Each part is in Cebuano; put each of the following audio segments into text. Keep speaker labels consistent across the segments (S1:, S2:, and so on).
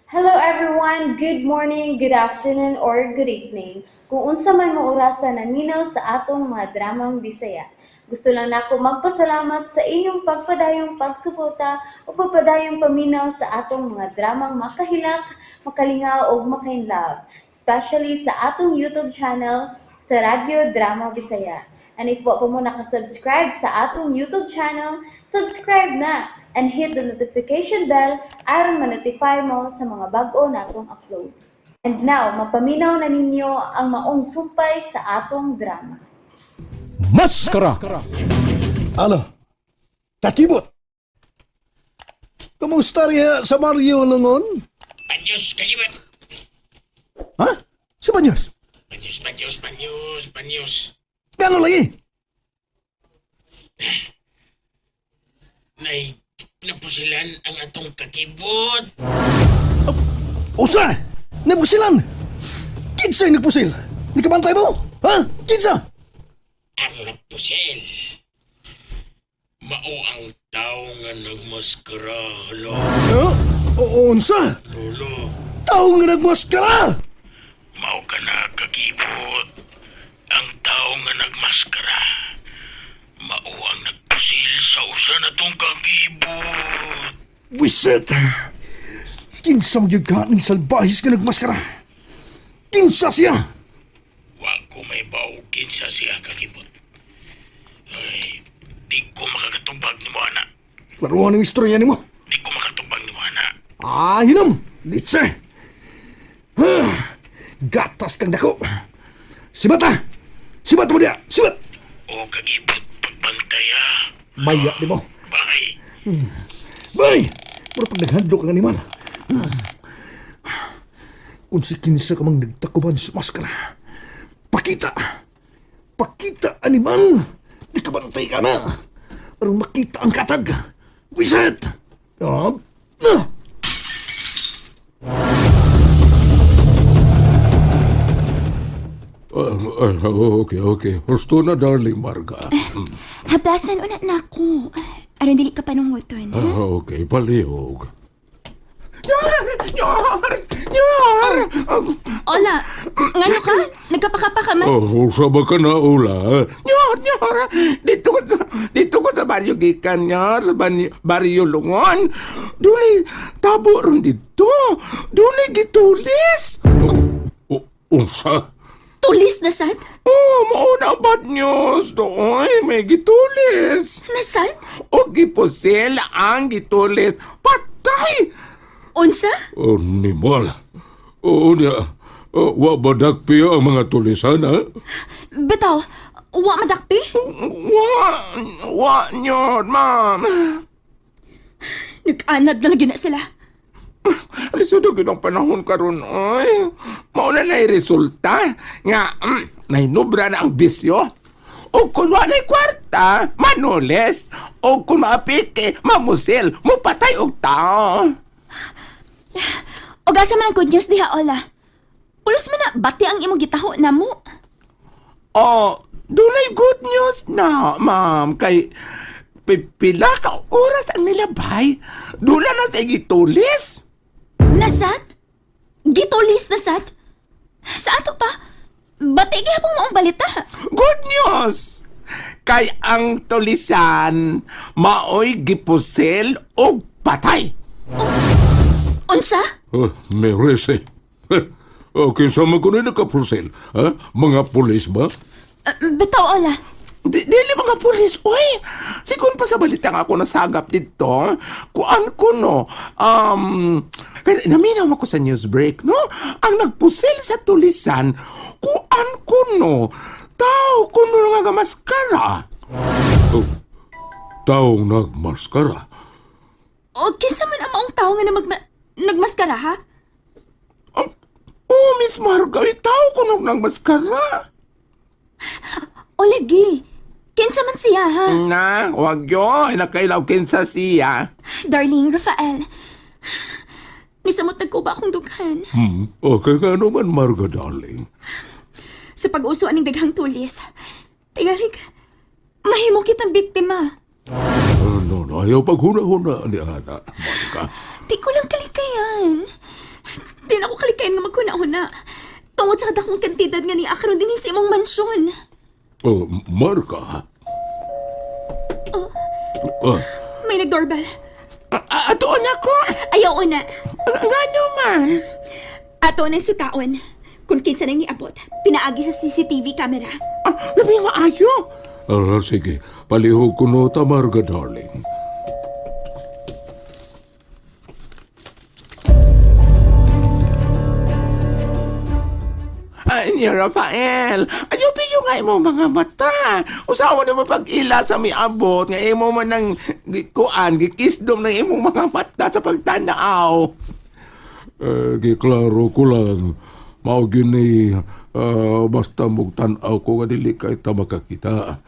S1: Hello everyone! Good morning, good afternoon, or good evening. Kung unsa man mo orasa naminaw sa atong mga dramang Bisaya. Gusto lang nako magpasalamat sa inyong pagpadayong pagsuporta o pagpadayong paminaw sa atong mga dramang makahilak, makalingaw ug makainlove, especially sa atong YouTube channel sa Radyo Drama Bisaya. And if wa pa mo nakasubscribe sa atong YouTube channel, subscribe na and hit the notification bell aron ma-notify mo sa mga bag-o natong uploads. And now, mapaminaw na ninyo ang maong sumpay sa atong drama.
S2: Maskara!
S3: Ano? Kakibot! Kumusta riya sa Mario Lungon?
S4: Banyos, kakibot.
S3: Ha? Si Banyos?
S4: Banyos, banyos, banyos, banyos.
S3: Gano'n lagi?
S4: Nay, napusilan ang atong kakibot.
S3: Usa! Napusilan! Kinsa yung nagpusil? Nikabantay mo? Ha? Kinsa?
S4: Ang napusil. Mao ang tao nga nagmaskara. Hala,
S3: Ha? Oo, unsa?
S4: lolo.
S3: Tao nga nagmaskara!
S4: Mao ka na, kakibot. Ang tao nga nagmaskara. Mao ang nagpusil sa usa na tong kakibot.
S3: Wisit! Kinsa mo gyud ka ning salbahis nga nagmaskara? Kinsa siya?
S4: Wa ko may baukin sa siya, kakibot. Ay, di ko makakatubag ni mo, anak.
S3: Klaruhan ang istorya nimo.
S4: Di ko makatubag ni mo, anak.
S3: Ah, hinom! Litse! Ah, gatas kang dako! Sibat ah! Sibat mo diya! Sibat!
S4: O kakibot, pagbantay ah.
S3: Maya di mo.
S4: Bye.
S3: Bay! Mura pag naghadlok ang animal. Kung si kinsa ka mang nagtakuban sa maskara, pakita! Pakita, animal! Di ka bantay ka na! Aron makita ang katag! Wiset! Ah, ah.
S2: Okay. Husto na, darling Marga.
S5: Hablasan una na ako. Aron dili ka panunguton.
S2: Ah, okay, palihog.
S6: Nyor! Nyor! Nyor!
S5: Ola, ngano ka? Nagkapakapa ka man?
S2: Oh, usaba ka na, Ula.
S6: Nyor! Nyor! Dito ko sa baryo gikan, nyor. Sa baryo Lungon. Duli, tabo ron dito. Duli gitulis.
S2: Oh, unsa?
S5: Tulis na sad?
S6: Oh, mauna ang bad news. Doon, may gitulis.
S5: Nasad?
S6: O gipusil ang gitulis. Patay!
S5: Unsa?
S2: Oh, nimal. Oo niya. Oh, wa ba dakpi ang mga tulisan, ha?
S5: Bitaw, wa madakpi?
S6: Wa, wa, nyor, ma'am.
S5: Nag-anad na lagi na sila.
S6: Lisod gyud ang panahon karon oy. Mao na na'y resulta nga nahinubra na ang bisyo. O kung wala'y kwarta, manulis. O kung maapike, mamusil, mupatay og tao.
S5: O gasa man ang good news diha, Ola. Pulos man na bati ang imong gitaho na mo.
S6: O, dunay good news na, ma'am. Kay pila ka oras ang nilabay. Dula na sa gitulis.
S5: Nasad? Gitulis na sad? Sa ato pa? Bati gihapon mo ang balita.
S6: Good news! Kay ang tulisan, maoy gipusil og patay.
S5: Unsa?
S2: Oh, merese. Oh, kinsa man kuno nakapusil? Ha? Mga pulis ba?
S5: Bitaw, Ola.
S6: Dili mga pulis, uy! Sikon pa sa balita nga ako nasagap dito, kuan ko no, kaya naminaw ako sa news break, no? Ang nagpusil sa tulisan, kuan ko no, tao ko no nga maskara.
S2: Oh, taong nagmaskara.
S5: O kinsa man ang maong tao nga na nagmaskara, ha?
S6: Oh, Miss Marga, eh, tao ko no nagmaskara.
S5: O lagi, kinsa man siya, ha?
S6: Na, wag yun, nakailaw kinsa siya.
S5: Darling Rafael, nisamot nagkuba akong dughan.
S2: Okay ka naman, Marga, darling.
S5: Sa pag-uso aning daghang tulis, tingalig, mahimo kitang biktima.
S2: Oh, no, no, ayaw paghuna-huna ni Ana, Marga.
S5: Di ko lang kalikayan. kalikayan nga maghuna-huna. Tungod sa kadakong kantidad nga niya karon dinhi sa imong mansyon.
S2: Oh, Marga. Oh.
S5: May nag-doorbell.
S6: Atoon ako.
S5: Ayaw una.
S6: Ngano man?
S5: Ato nang sutaon. Kung kinsa nang niabot, pinaagi sa CCTV camera.
S6: Labing maayo.
S2: Sige, palihog ko no ta, Marga, darling.
S6: Ay, ni Rafael, ayaw piyo nga imong mga mata. Usawa na mapag-ila sa miabot nga imo man ng gikuan, gikisdom ng imong mga mata sa pagtanaw.
S2: Eh, giklaro ko lang. Mao gyud ni basta mugtan-aw ko nga dili kay ta makakita.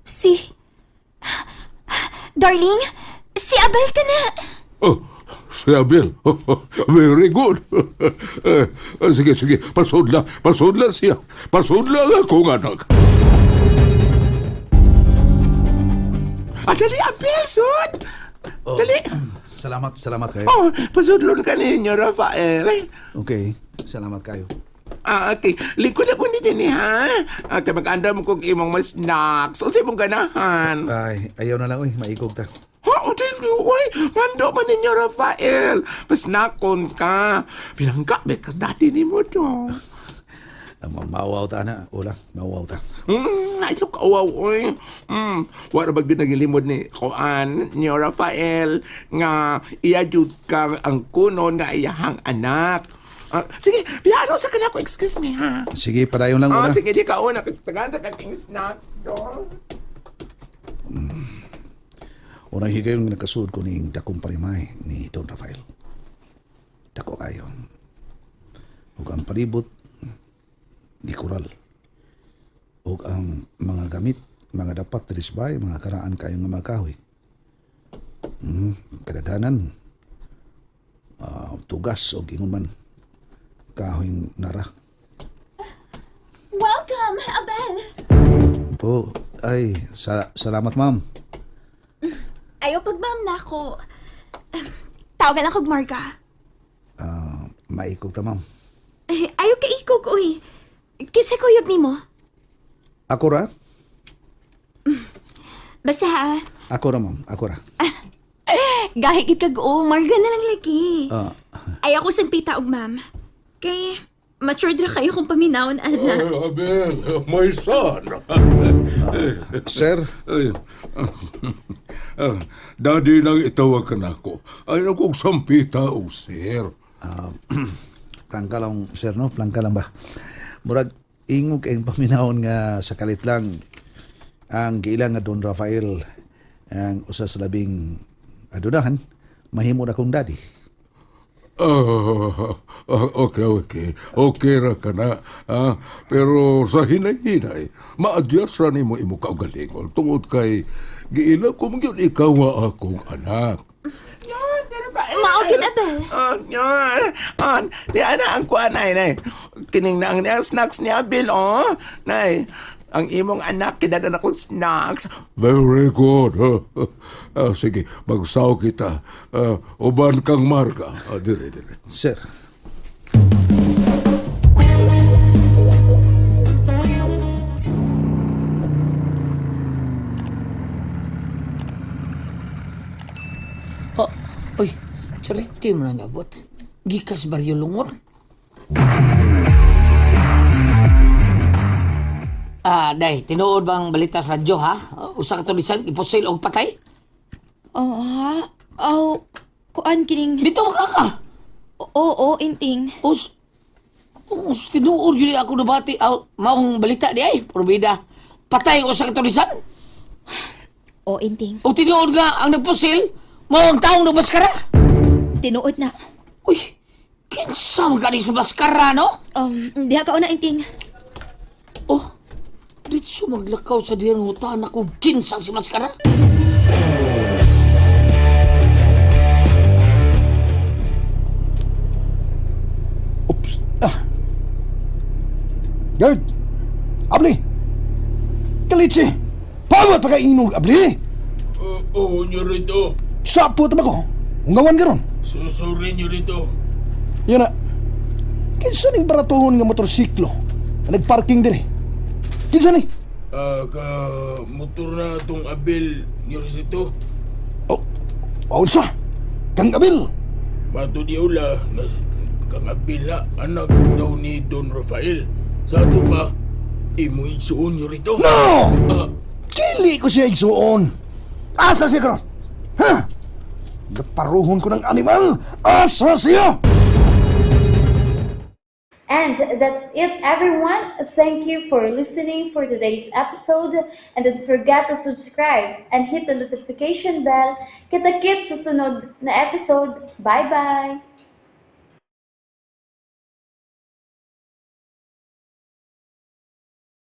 S5: Si... Darling, si Abel ka na.
S2: Oh, si Abel. Very good. Eh, sige, sige. Pasudla. Pasudla siya. Pasudla ang akong anak.
S6: Dali, Abel, sud! Dali.
S3: Salamat, salamat kayo.
S6: Oh, pasudlon ka ninyo, Rafael. Ay,
S3: Okay, salamat kayo.
S6: Okay. Likod ako ni din, ha? Kay mag-andam kog imong mas snacks. Unsay mong ganahan?
S3: Ay, ayaw na lang, uy. Maikog ta.
S6: Ha, o dili, uy. Mando man ninyo, Rafael. Pasnakon ka. Pinangga, bekas dati ni mo to.
S3: Mawaw ta na. Ula, mawaw ta.
S6: Ayaw ka, wow, uy. Wala ba gyud nagilimod ni Kuan, ni Rafael, nga iya jud kang ang kunon nga iyahang anak. Sige, piano sa kanako, excuse me, ha?
S3: Sige, padayon lang una.
S6: Sige, di ka una. Tagaan ka king snacks, do.
S3: Unang higayon nga nakasuod ko ning dakong parimay ni Don Rafael. Dako kayo. Ug ang palibot ni Kural. Ug ang mga gamit, mga dapat diri sa mga karaan kayo nga mga kahoy. Kadaghanan tugas og ingon man kahoy nara.
S5: Welcome, Abel.
S3: Po, ay salamat ma'am.
S5: Ayaw pagma'am na ako. Tawagan ako Marga.
S3: Maikog ta ma'am.
S5: Eh, ayaw ka ikog, uy. Kinsa kuyog nimo?
S3: Ako ra?
S5: Basta ha,
S3: Ako ra ma'am, ako ra.
S5: gahi gid kag o, Marga na lang lagi.
S3: Ah,
S5: Ayaw ko sang pita og ma'am. Kay matured ra kayo kung paminawon ana.
S2: Ay, Abel, my son.
S3: sir,
S2: Ay, daddy lang itawag ka na ako. Ay, akong sampita o sir.
S3: Plangka lang, sir, no? Plangka lang ba? Murag, ingog kayong paminahon nga sa kalit lang ang giila nga Don Rafael ang usa sa labing adunahan, mahimo na kong daddy.
S2: Okay, okay. Okay ra ka na. Pero sa hinay-hinay, ma-adjust ra nimo imo kaugalingon tungod kay giila ko man gyud ikaw nga akong anak.
S6: Yan, Rafael.
S5: Mao gyud, Abel.
S6: Yan. Di ana ang kuan ay nay. Kining na ang ang snacks ni Abel, oh. Nay, ang imong anak kidada na kong snacks.
S2: Very good. Sige, magsaw kita. Uban kang marga. Dire, dire.
S3: Sir,
S7: Oh, uy, charity mo na nabot. Gikas baryo lungon. Day, tinuod bang balita sa radyo, ha? Usa ka tulisan, iposil og patay?
S8: Oh, ha? Oh, kuan kining...
S7: Dito ka ka!
S8: Oo, inting.
S7: Us, us, tinuod yun ako nabati. Aw, maong balita di ay, probida. Patay ang usa ka tulisan?
S8: Oo, inting.
S7: O tinuod nga ang nagpusil, maong taong nagmaskara?
S8: Tinuod na.
S7: Uy, kinsa man gani sa maskara, no?
S8: Diha ka una, inting.
S7: Oh, dito maglakaw sa diyang hutan ako kinsa si maskara.
S3: Oops. Guard! Abli! Kalitsi! Pawat pagkainog, abli!
S4: Oo, nyo rito.
S3: Sapo ta ba ko? Ungawan karon.
S4: Susurin nyo dito.
S3: Yun na. Kinsa ning baratuhon nga motorsiklo nga nagparking dinhi? Kinsa ni?
S4: Ah, ka motor na itong Abel nyo rito.
S3: Oh, unsa? Kang Abil.
S4: Mato di ula nga kang Abel na anak daw ni Don Rafael. Sa ato pa, imo igsuon nyo rito.
S3: No!
S4: Ah,
S3: Dili ko siya igsuon. Asa siya karon? Ha? Gaparuhon ko ng animal. Asa siya?
S1: And that's it, everyone. Thank you for listening for today's episode. And don't forget to subscribe and hit the notification bell. Kita-kits sa sunod na episode. Bye-bye!